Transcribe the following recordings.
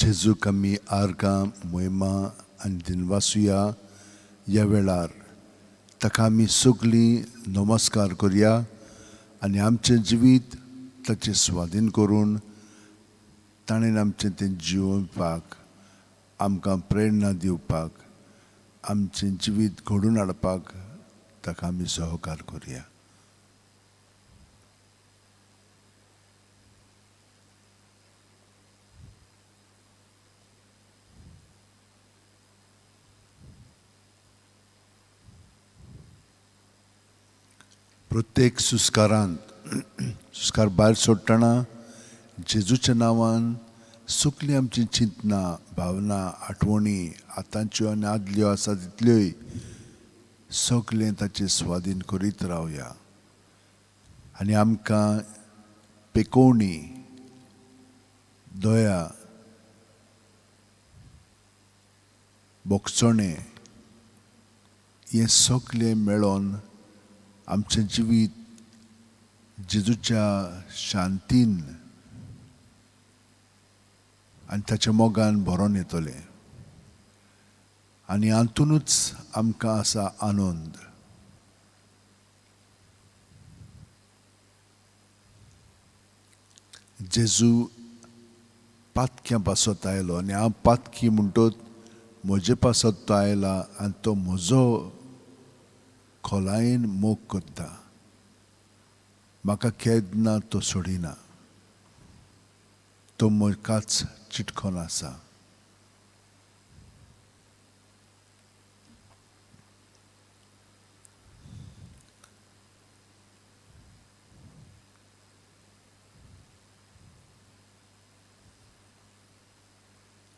जेजूक आमी आर्गां, मोहिमा आनी दिनवासुया. ह्या वेळार ताका आमी सगळीं नमस्कार करया आनी आमचें जिवीत ताचे स्वाधीन करून ताणें आमचें तें जिवपाक, आमकां प्रेरणा दिवपाक, आमचें जिवीत घडोवन हाडपाक ताका आमी सहकार करया. प्रत्येक सुस्कारांत, सुस्कार भायर सोडटना जेजूच्या नांवान सगळीं आमचीं चिंतनां, भावना, आठवणी, आतांच्यो आनी आदल्यो आसा तितल्योय सगळें ताचे स्वाधीन करीत रावया आनी आमकां पेकोवणी, दया, बोगसणें हें सगळें मेळोन आमचें जिवीत जेजूच्या शांतीन आनी ताच्या मोगान भरोन येतलें आनी हातूनच आमकां आसा आनंद. जेजू पातक्यां पासत आयलो आनी हांव पातकी म्हणटोच म्हजे पासत तो आयला आनी तो म्हजो खोलायेन मोग करता, म्हाका केन्ना तो सोडिना, तो म्हाकाच चिटकोन आसा.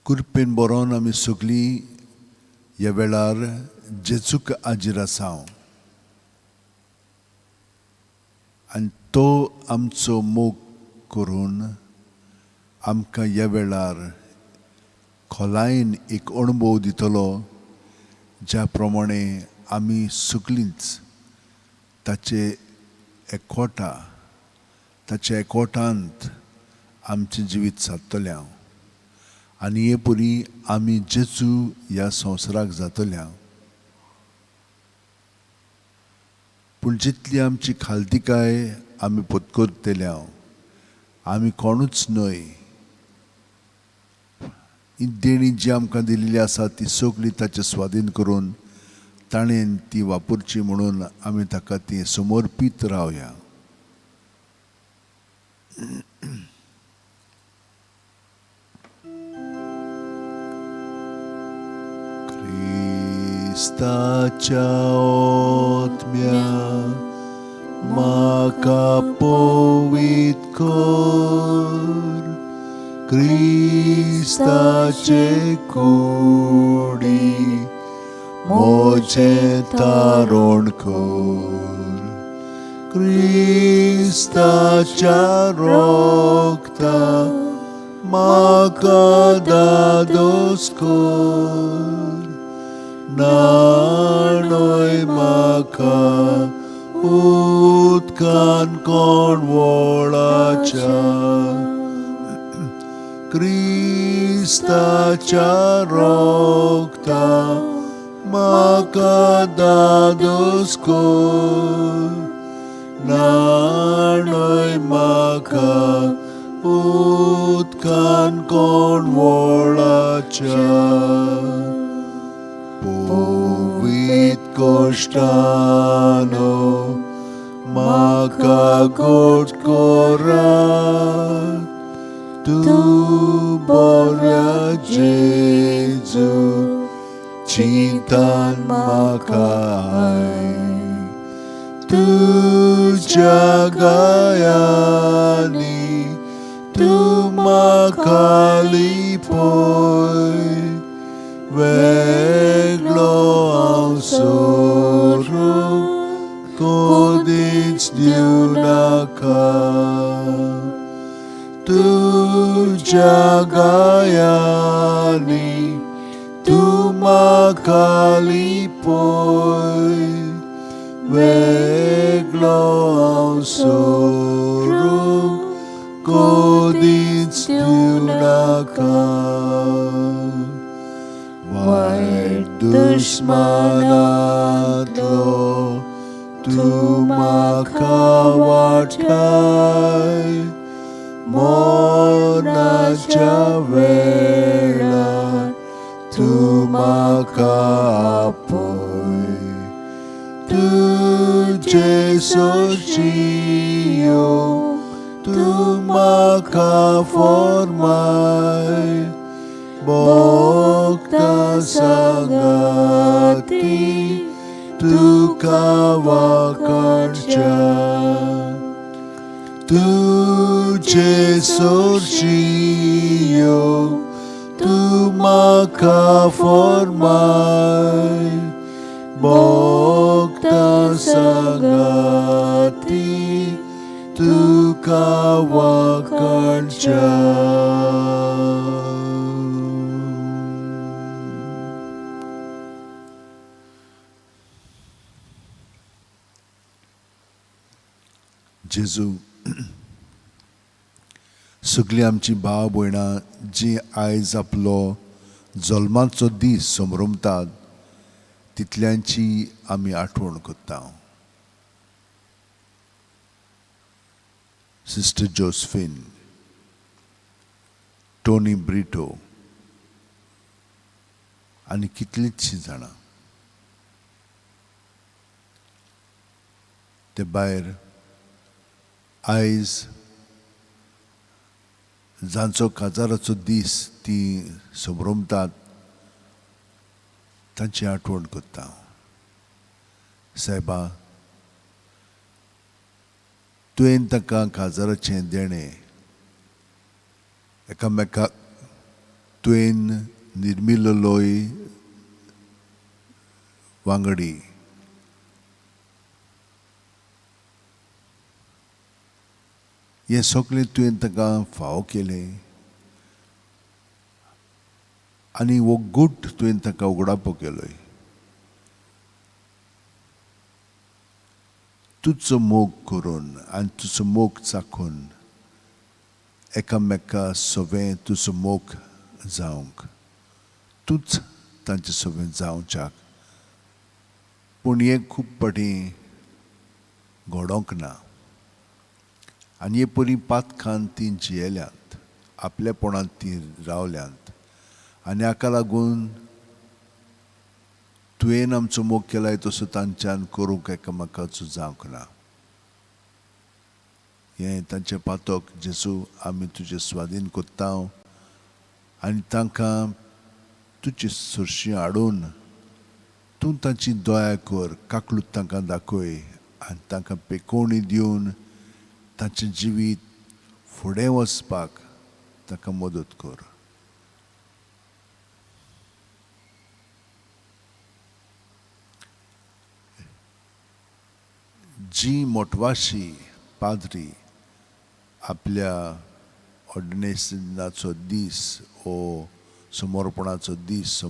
कृपेन बरोवन आमी सगळीं ह्या वेळार जेजूक हाजीर आसा आनी तो आमचो मोग करून आमकां ह्या वेळार खोलायेन एक अणभव दितलो, ज्या प्रमाणे आमी सगळींच ताचे एकवटा, ताच्या एकवटांत आमचें जिवीत सादतलें हांव आनी हे परी आमी जेजू ह्या संवसाराक जातले हांव. पूण जितली आमची खालतीकाय आमी पत्करतले हांव, आमी कोणूच न्हय, ही देणी जी आमकां दिल्ली आसा ती सगळी ताचे स्वाधीन करून ताणें ती वापरची म्हणून आमी ताका ती समर्पीत रावया. क्रिस्ताच्या आत्म्या म्हाका पवित्र कर, क्रिस्ताचे कुडी म्हजें तारण कर, क्रिस्ताच्या रोगता म्हाका दादोस कर, न्हाणय म्हाका उदकान कोण वळाच्या, क्रिस्ताच्या रोगता म्हाका दादोस कर, न्हाणय म्हाका उदकान कोण वळाच्या, पवित्र कोश्टानो म्हाका गोड करात, तूं बऱ्या जेजू चिंतान म्हाका तुज्या गायांनी तूं म्हाका लिपय, वेगळो हांव सोरूंक कदींच दिवनाका, तुज्या गायांनी तूं म्हाका लिपय, वेगळो हांव सोरूंक कदींच दिवनाका. दुस्मानांतलो तूं म्हाका वाटाय मरणाच्या वेळार तूं म्हाका आपय तुजे सोशियो तूं म्हाका फॉर्माय भोगता सांगाती तुका वाकाणच्या तुजे सोशियो तूं म्हाका फॉर्माय भोगता सांगाती तुका वाकाणच्या. जेजू, सगळीं आमची भाव भयणां जी आयज आपलो जल्माचो दीस समरमतात तितल्यांची आमी आठवण करता. सिस्टर जोसफीन, टोनी ब्रिटो आनी कितलींचशीं जाणां. ते भायर आयज जांचो काजाराचो दीस ती समरमतात तांची आठवण करता. सायबा, तुवें तांकां काजाराचें देणें एकामेकाक तुवें निर्मिल्लोय वांगडी हें सगळें तुवें तांकां फावो केलें आनी हो गूट तुवें तांकां उगडापो केलोय. तुजो मोग करून आनी तुजो मोग चाखून एकामेका सवें तुजो मोग जावंक तूंच तांचे सवें जावच्याक. पूण हें खूब फावटी घडोवंक ना आनी हे परी पातखान तीं जियेल्यांत, आपलेपणांत तीं रावल्यांत आनी हाका लागून तुवें आमचो मोग केलाय तसो तांच्यान करूंक एकामेकाचो जावंक ना. हें तांचें पातक जेजू आमी तुजे स्वादीन करता आनी तांकां तुजे सरशी हाडून तूं तांची दया कर, काकलूत तांकां दाखय आनी तांकां पेकोवणी दिवन तांचें जिवीत फुडें वचपाक तांकां मदत कर. जी मोटवाशी पाद्री आपल्या ऑर्डिनेशनाचो दीस ओ समर्पणाचो दीस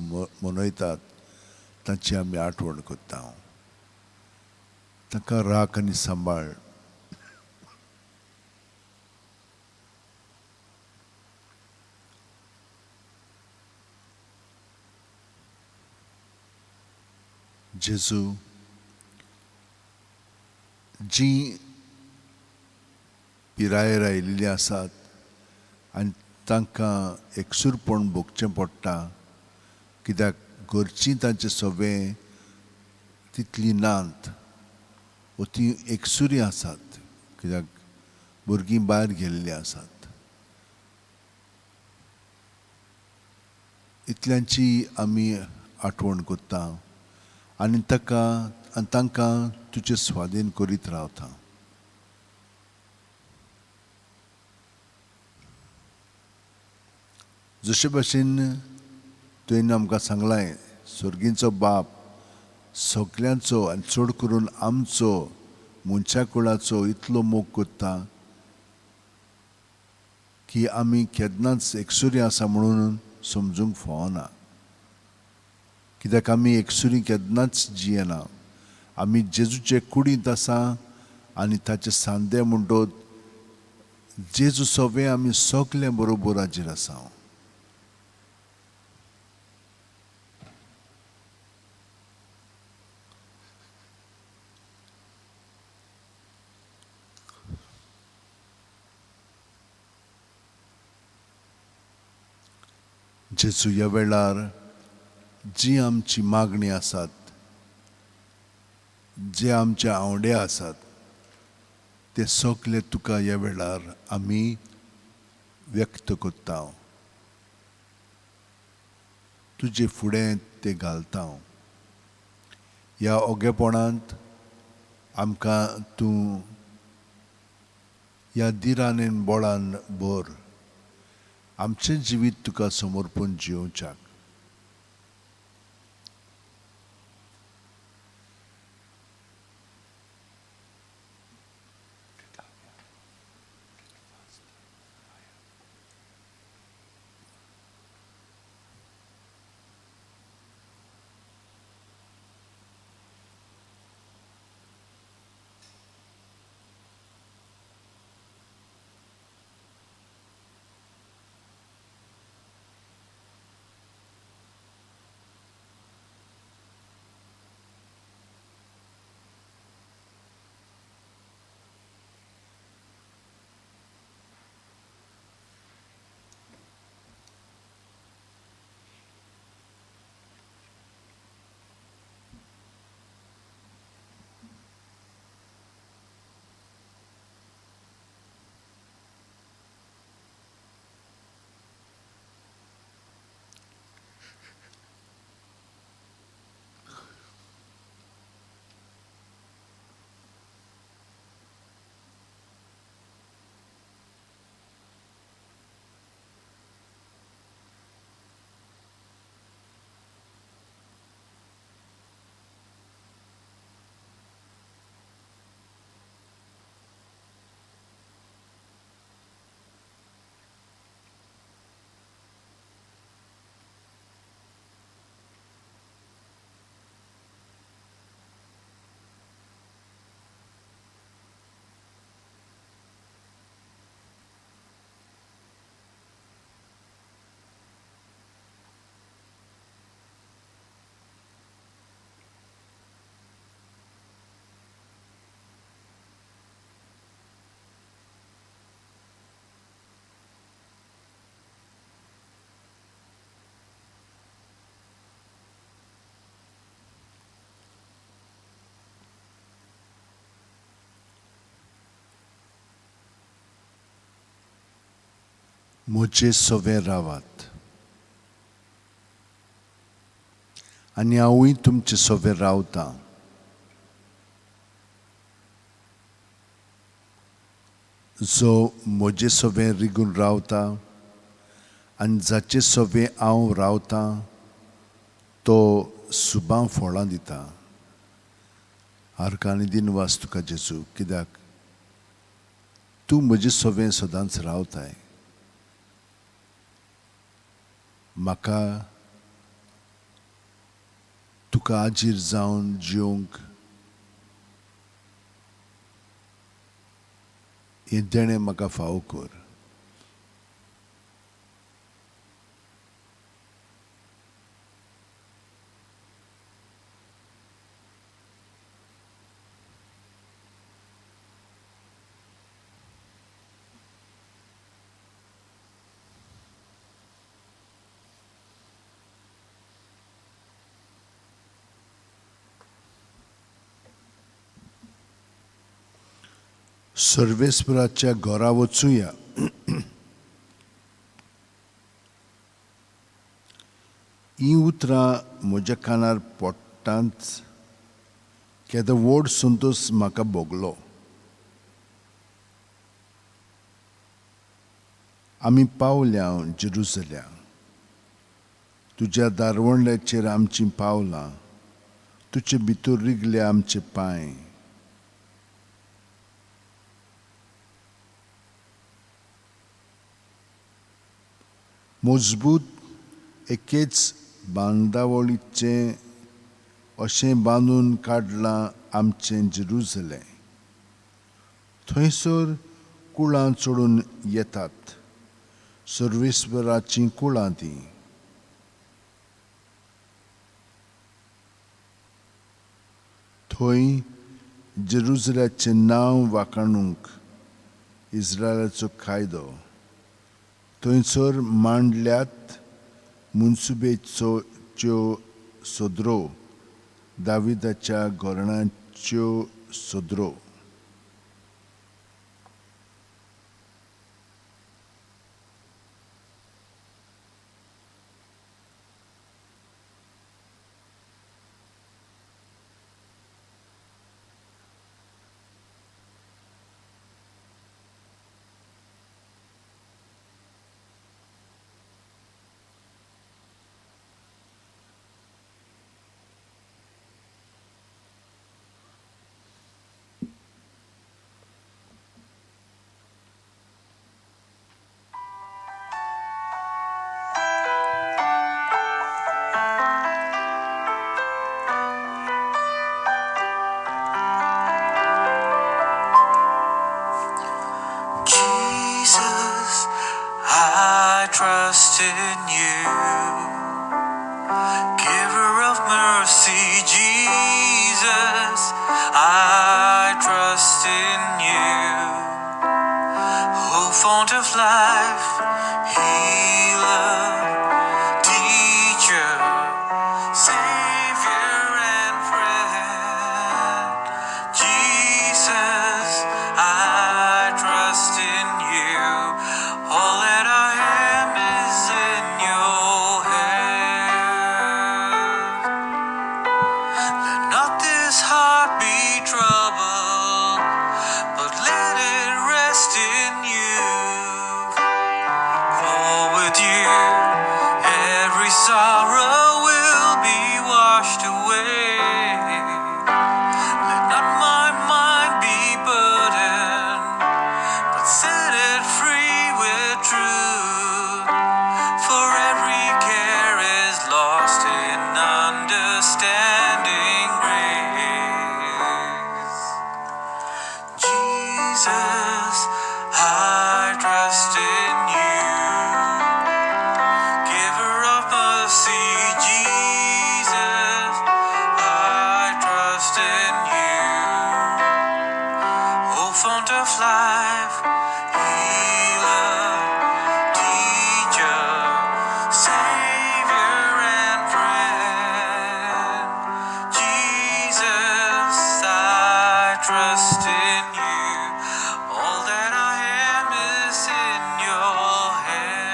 मनयतात तांची आमी आठवण करता. तांकां राख आनी सांबाळ. जेजू, जी पिरायेर आयिल्लीं आसात आनी तांकां एकसूरपण भोगचें पडटा कित्याक घरचीं तांचे सवें तितलीं नात वो तीं एकसुरी आसात कित्याक भुरगीं भायर गेल्लीं आसात. इतल्यांची आमी आठवण करता आनी ताका आनी तांकां तुजे स्वाधीन करीत रावता. जशे भशेन तुवें आमकां सांगलां सर्गींचो बाप सगल्यांचो आनी चड करून आमचो मनशा कुळाचो इतलो मोग करता की आमी केन्नाच एकसुरी आसा म्हणून समजूंक फावना कित्याक आमी एकसुरी केन्नाच जियेना. आमी जेजूचे कुडींत आसा आनी ताचे सांदे म्हणटत जेजू सवें आमी सगळे बरोबर हाजीर आसा. जेजू, ह्या वेळार जी आमची मागणी आसात, जे आमचे आंवडे आसात, ते सगळे तुका ह्या वेळार आमी व्यक्त करता, तुजे फुडें ते घालता। ह्या ओगेपणांत आमकां तूं ह्या दिरान आनी बळान भर, आमचें जिवीत तुका समर्पण जियोवच्याक। म्हजे सवे रावात आनी हांवूय तुमचे सवे रावतां। जो म्हजे सवे रिगून रावता आनी जाचे सवे हांव रावतां तो सुबां फळां दिता। आर्कां आनी दिनवास तुका जेजू, कित्याक तूं म्हजे सवे सदांच रावताय। म्हाका तुका आजीर जावन जिवंक हें देणें म्हाका फावो कर। सर्वेस्पराच्या घरा वचुया। हीं उतरां म्हज्या कानार पडटांच केदो व्हड संतोश म्हाका भोगलो। आमी पावल्या जेरुजल्या, तुज्या दारवंड्याचेर आमचीं पावलां, तुजे भितर रिगले आमचे पांय। मजबूत एकेच बांदावळीचें अशें बांदून काडलां आमचें जेरुजलें। थंयसर कुळां चडून येतात, सर्वेस्पराचीं कुळां तीं। थंय जेरुजल्याचें नांव वाखाणूंक इस्रायलाचो कायदो, थंयसर मांडल्यात मनसुबेच्यो सदरो, दाविदाच्या घराण्याच्यो सदरो. Jesus, I trust in you. Giver of mercy, Jesus, I trust in you. O fount of life, healer, teacher, Savior and friend. Jesus, I trust in you. All that I am is in your hand. Let not this heart be troubled, but let it rest in you. For with you, every sorrow will be washed away. Let not my mind be burdened, but set it free with truth. For every care is lost in understanding grace. Jesus, I trust in you. Giver of mercy, Jesus, I trust in you. O fount of life, healer, teacher, Savior and friend. Jesus, I trust in you. All that I am is in your hand.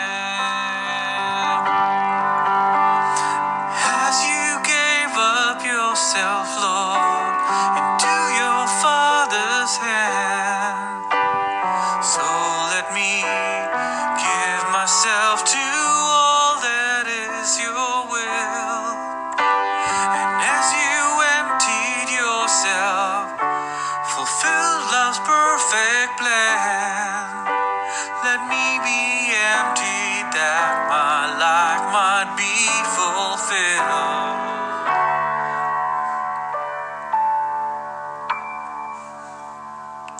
As you gave up yourself, Lord, into your Father's hand, so let me give myself to all that is your will. And as you emptied yourself, fulfilled love's perfect plan, let me be emptied that my life might be fulfilled.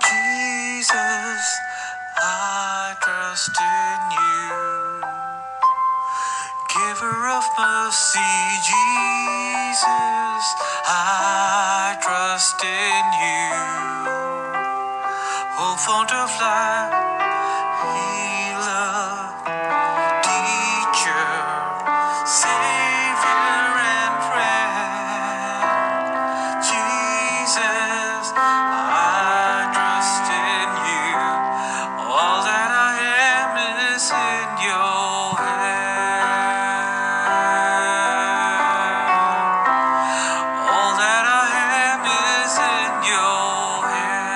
Jesus, I trust in you. Giver of mercy, Jesus, I trust in you. O fount of life, healer, teacher, Savior and friend. Jesus, I trust in you. All that I am is in your hand. All that I am is in your hand.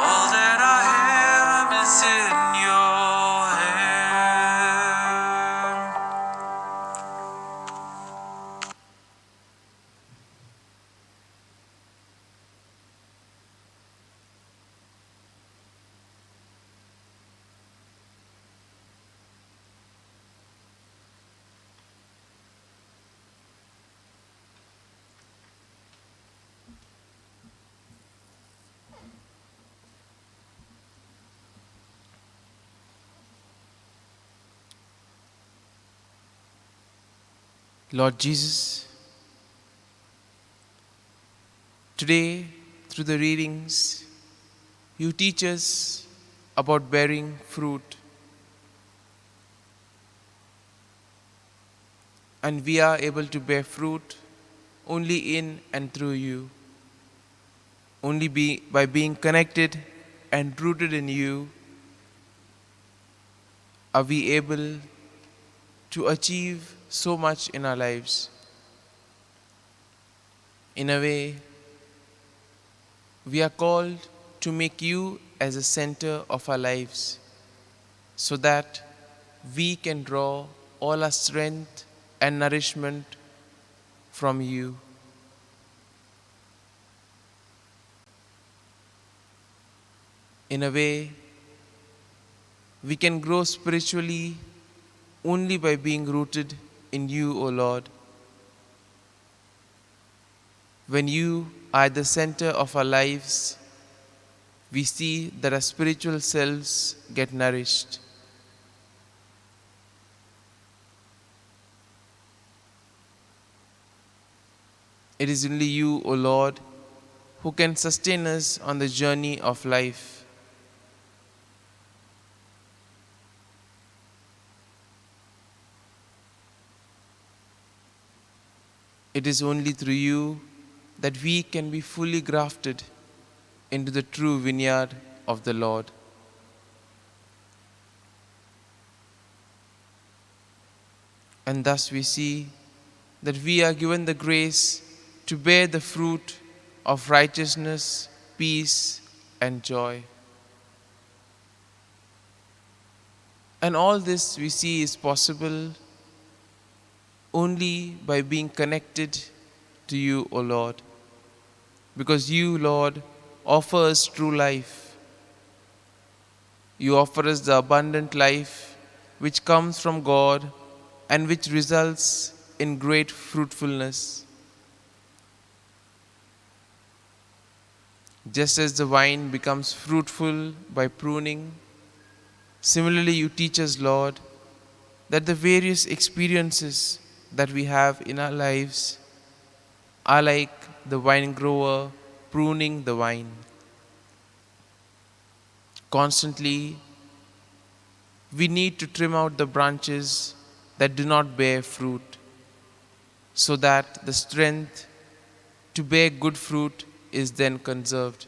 All that I am is in your hand. Lord Jesus, today through the readings, you teach us about bearing fruit. And we are able to bear fruit only in and through you. Only by being connected and rooted in you are we able to achieve so much in our lives. In a way, we are called to make you as a center of our lives so that we can draw all our strength and nourishment from you. In a way, we can grow spiritually only by being rooted in you, O Lord. When you are at the center of our lives, we see that our spiritual selves get nourished. It is only you, O Lord, who can sustain us on the journey of life. It is only through you that we can be fully grafted into the true vineyard of the Lord. And thus we see that we are given the grace to bear the fruit of righteousness, peace, and joy. And all this we see is possible only by being connected to you, O Lord. Because you, Lord, offer us true life. You offer us the abundant life which comes from God and which results in great fruitfulness. Just as the vine becomes fruitful by pruning, similarly you teach us, Lord, that the various experiences that we have in our lives are like the vine grower pruning the vine. Constantly, we need to trim out the branches that do not bear fruit, so that the strength to bear good fruit is then conserved.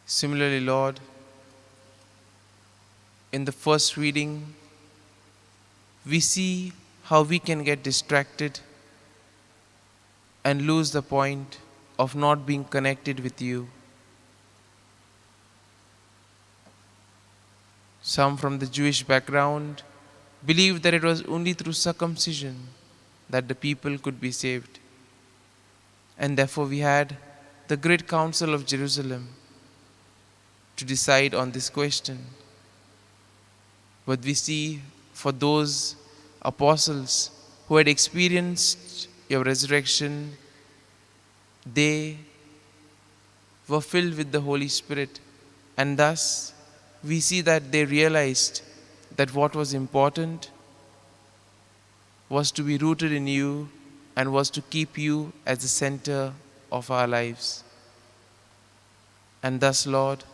Similarly, Lord, in the first reading, we see how we can get distracted and lose the point of not being connected with you. Some from the Jewish background believed that it was only through circumcision that the people could be saved. And therefore we had the Great Council of Jerusalem to decide on this question. But we see for those apostles who had experienced your resurrection, they were filled with the Holy Spirit, and thus we see that they realized that what was important was to be rooted in you and was to keep you as the center of our lives. And thus, Lord,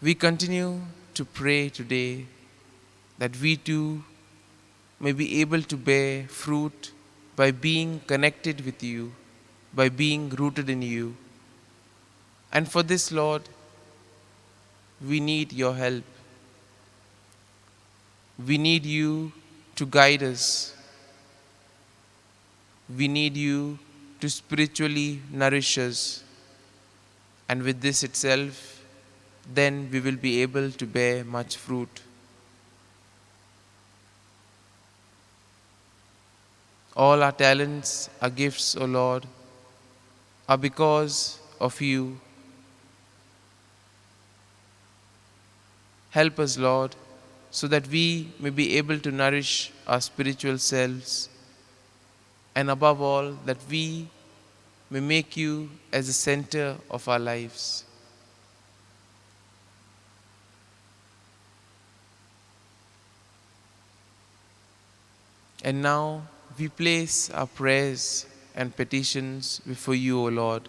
we continue to pray today that we too may be able to bear fruit by being connected with you, by being rooted in you. And for this, Lord, we need your help. We need you to guide us. We need you to spiritually nourish us. And with this itself, then we will be able to bear much fruit. All our talents, our gifts, O Lord, are because of you. Help us, Lord, so that we may be able to nourish our spiritual selves, and above all, that we may make you as the center of our lives. And now we place our prayers and petitions before you, O Lord.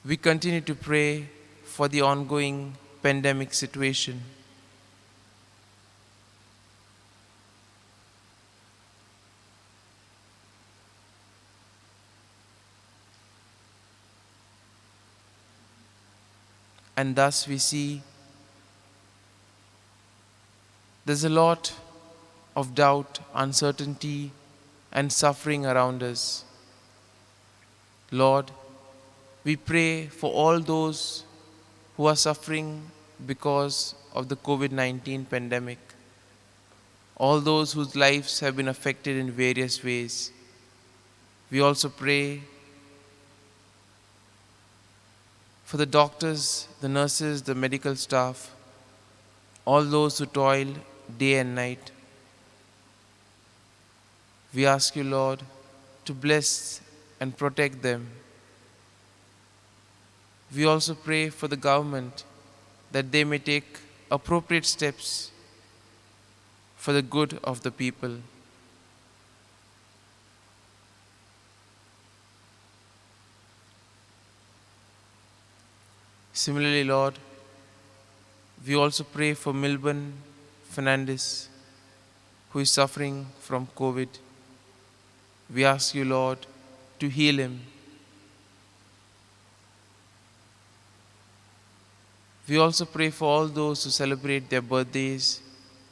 We continue to pray for the ongoing pandemic situation. And thus we see there's a lot of doubt, uncertainty, and suffering around us. Lord, we pray for all those who are suffering because of the COVID-19 pandemic, all those whose lives have been affected in various ways. We also pray for the doctors, the nurses, the medical staff, all those who toil day and night. We ask you, Lord, to bless and protect them. We also pray for the government that they may take appropriate steps for the good of the people. Similarly, Lord, we also pray for Milburn Fernandez, who is suffering from COVID. We ask you, Lord, to heal him. We also pray for all those who celebrate their birthdays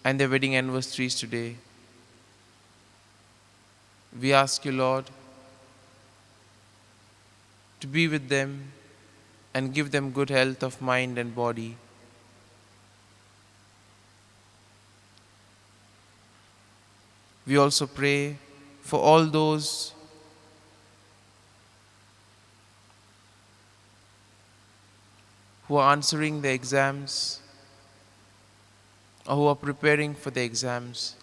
and their wedding anniversaries today. We ask you, Lord, to be with them and give them good health of mind and body. We also pray for all those who are answering their exams or who are preparing for the exams.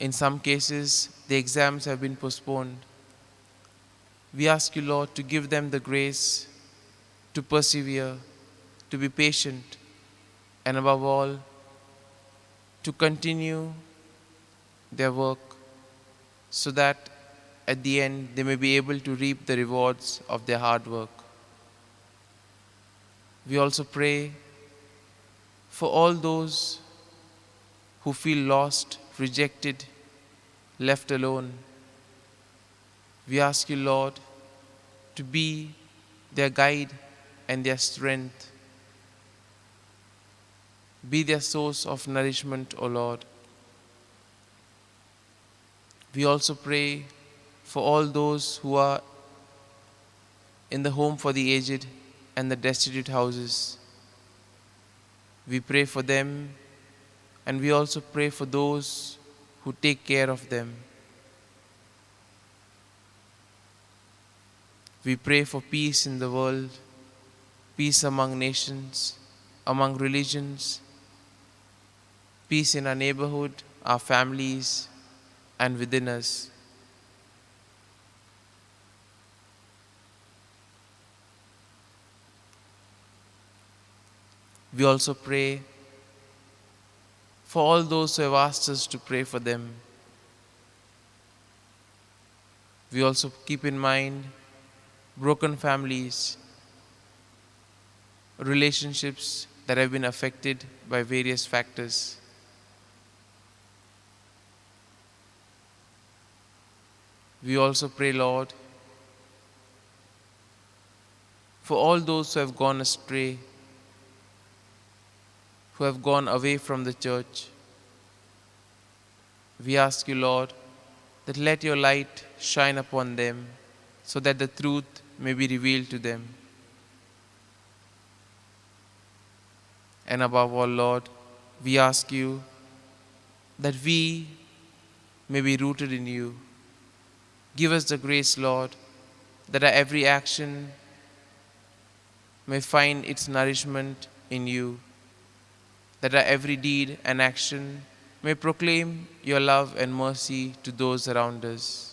In some cases, the exams have been postponed. We ask you, Lord, to give them the grace to persevere, to be patient, and above all, to continue their work so that at the end they may be able to reap the rewards of their hard work. We also pray for all those who feel lost, rejected, left alone. We ask you, Lord, to be their guide and their strength. Be their source of nourishment, O Lord. We also pray for all those who are in the home for the aged and the destitute houses. We pray for them, and we also pray for those who take care of them. We pray for peace in the world, peace among nations, among religions, peace in our neighborhood, our families, and within us. We also pray for all those who have asked us to pray for them. We also keep in mind broken families, relationships that have been affected by various factors. We also pray, Lord, for all those who have gone astray, who have gone away from the church. We ask you, Lord, that let your light shine upon them so that the truth may be revealed to them. And above all, Lord, we ask you that we may be rooted in you. Give us the grace, Lord, that our every action may find its nourishment in you, that our every deed and action may proclaim your love and mercy to those around us.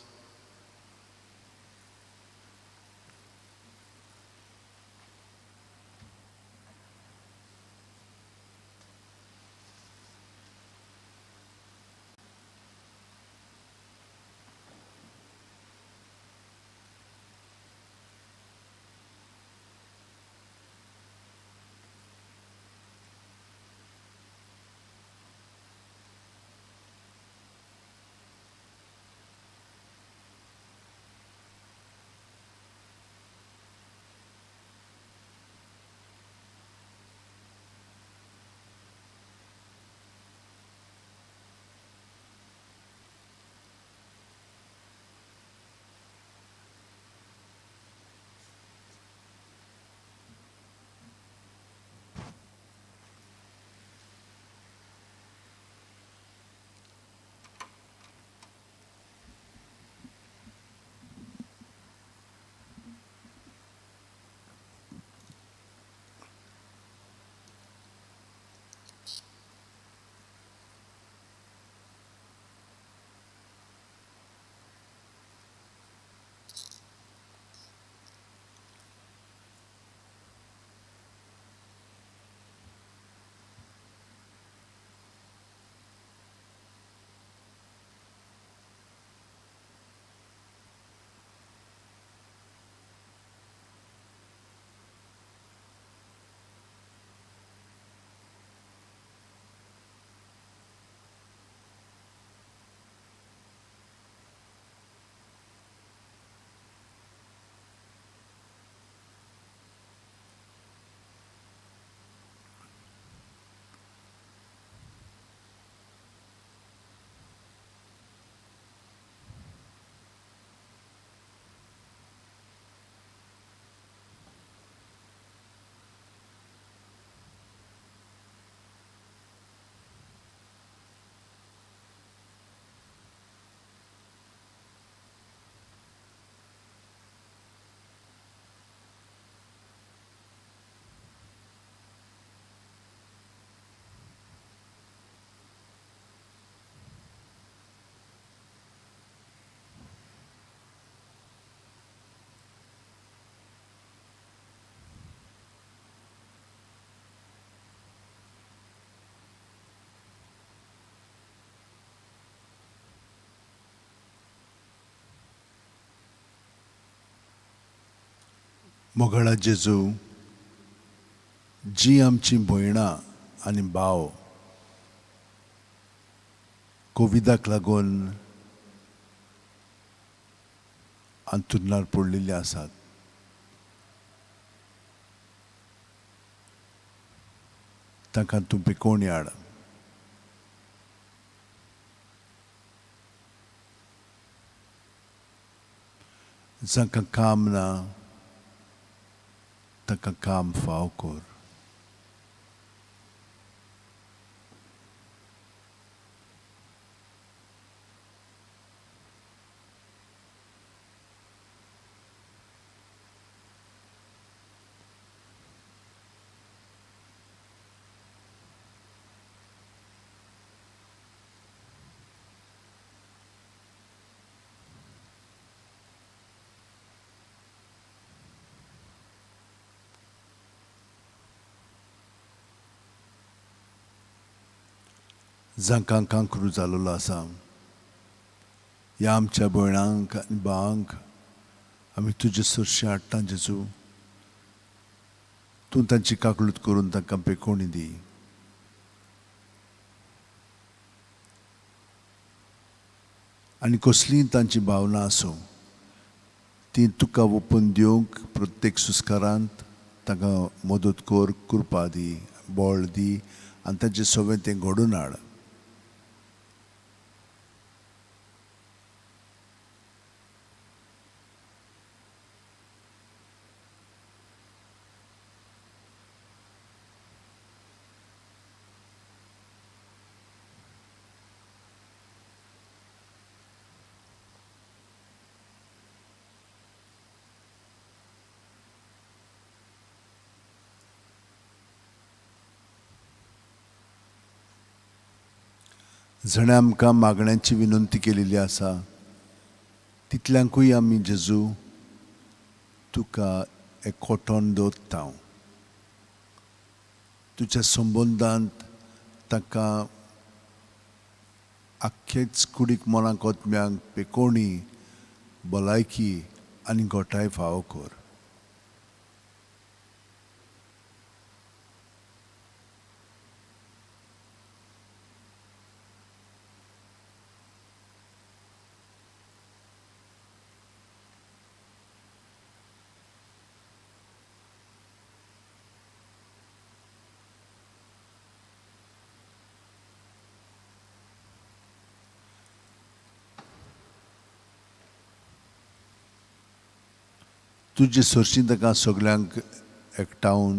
मोगाळा जेजू, जी आमची भयणां आनी भाव कोविडाक लागून अंतुरणार पडलेली आसात, तांकां तूं पिकोवणी हाड. जांकां काम ना तांकां काम फाव कर. जांकां कांक्रू जालोलो आसा ह्या आमच्या भयणांक आनी भावांक आमी तुजे सरशी हाडटा जेजू. तूं तांची काकळूत करून तांकां पेकोवणी दी. आनी कसलीय तांची भावना आसूं ती तुका ओपून दिवंक प्रत्येक सुस्कारांत तांकां मदत कर, कृपा दी, बळ दी आनी तांचें सगळें तें घडोवन हाड. जाणें आमकां मागण्यांची विनंती केलेली आसा तितल्यांकूय आमी जेजू तुका एकवटोन दवरता. तुज्या संबंदांत तांकां आख्खेच कुडीक मनाक आत्म्यांक पेकोणी भलायकी आनी घटाय फावो कर. तुजे सरशीं ताका सगल्यांक एकठावन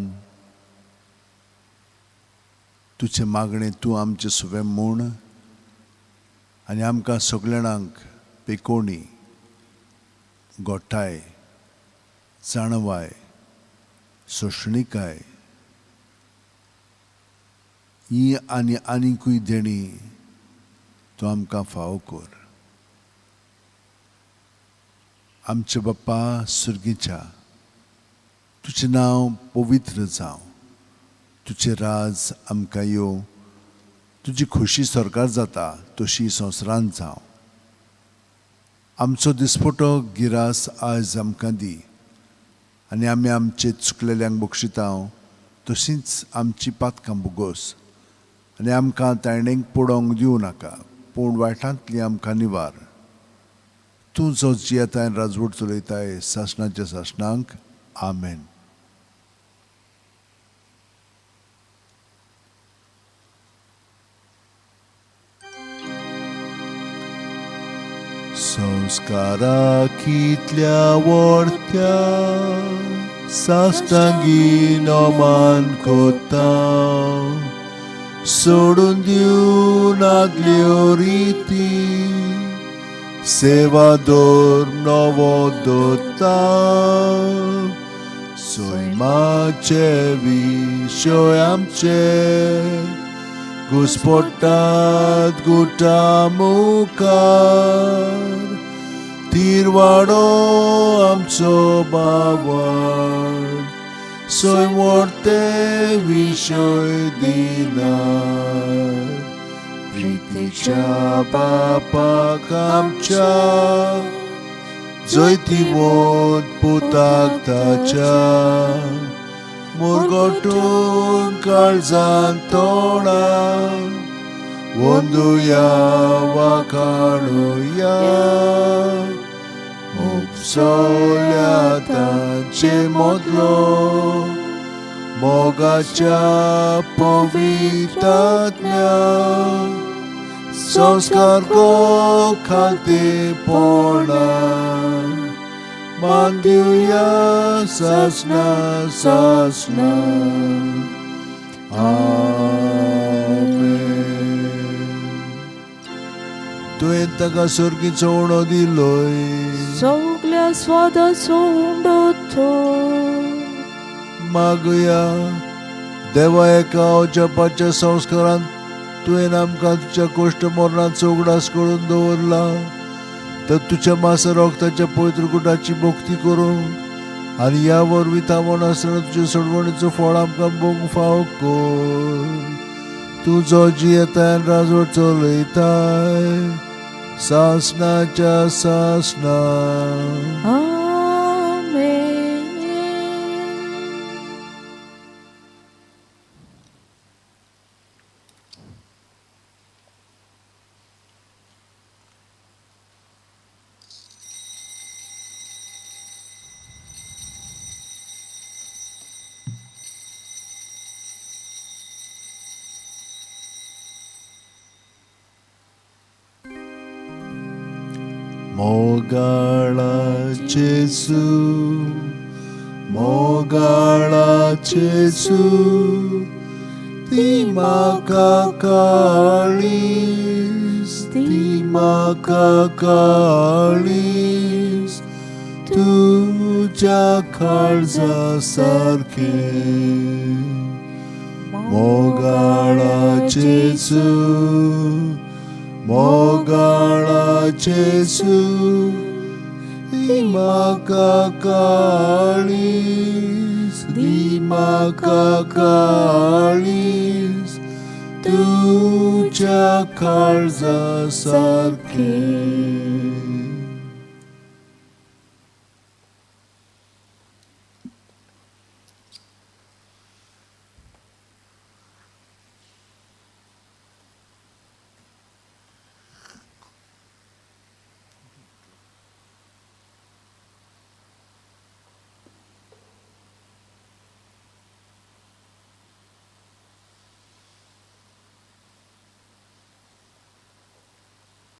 तुजें मागणें तूं आमचें सुवें म्हूण आनी आमकां सगळ्यांक पेकोणी गोठाय जाणवाय सोंसणिकाय ही आनी आनीकूय देणी तूं आमकां फावो कर. आमचे बाप्पा सुर्गीच्या, तुजें नांव पवित्र जावं, तुजें राज आमकां येवं, तुजी खोशी सरकार जाता तशी संवसारांत जावं. आमचो दिसपटो गिरास आयज आमकां दी आनी आमी आमचे चुकलेल्यांक बक्षिता तशींच आमची पातकां भोगोस आनी आमकां ताणेंक पडोवंक दिवं नाका, पूण वायटांतली आमकां निवार. तूं जो जियेताय राजवट चलयताय सासणाच्या सासणांक. आमेन. संस्कारा कितल्या व्हडत्या साश्टांगी नमान कोता, सोडून दिवन आदल्यो रिती सेवा दर नवो दवरता. सैमाचे विशय आमचे घुस्पटात गुटा मुखार, तिरवाडो आमचो बावड सैम व्हडते विशय दिना. प्रितीच्या बापाक आमच्या जैतिवंत पुताक ताच्या, मुरगटून काळजान तोंडान वंदुया वाखाणुया. उपसल्या तांचे मदलो मोगाच्या पवित्रात्म्या संस्कार गो खातेपणान मान दिवया सासणा सासणा. आमेन. तुवें ताका सर्गीचो उणो दिलोय, सगल्या स्वादाचो उंडो तो. मागया देवा एका अजापाच्या संस्कारान तुवें आमकां तुज्या कोश्ट मरणाचो उगडास करून दवरला, तर तुज्या मासा रोगताच्या पवित्र गुटाची भक्ती करूंक आनी ह्या वरवीं थांबोन आसतना तुजे सोडवणीचो फळ आमकां भोगूंक फावो कर. तूं जो जियेताय आनी राजवट चलयताय सासणाच्या सासणा. आमेन. मोगाळा जेजू, मोगाळा जेजू, ती म्हाका काळीज, ती म्हाका काळीज, तुज्या काळजा सारकें. मोगाळा जेजू, मोगाळा जेजू, दी म्हाका काळीज, दी म्हाका काळीज तुज्या काळजा सारकें.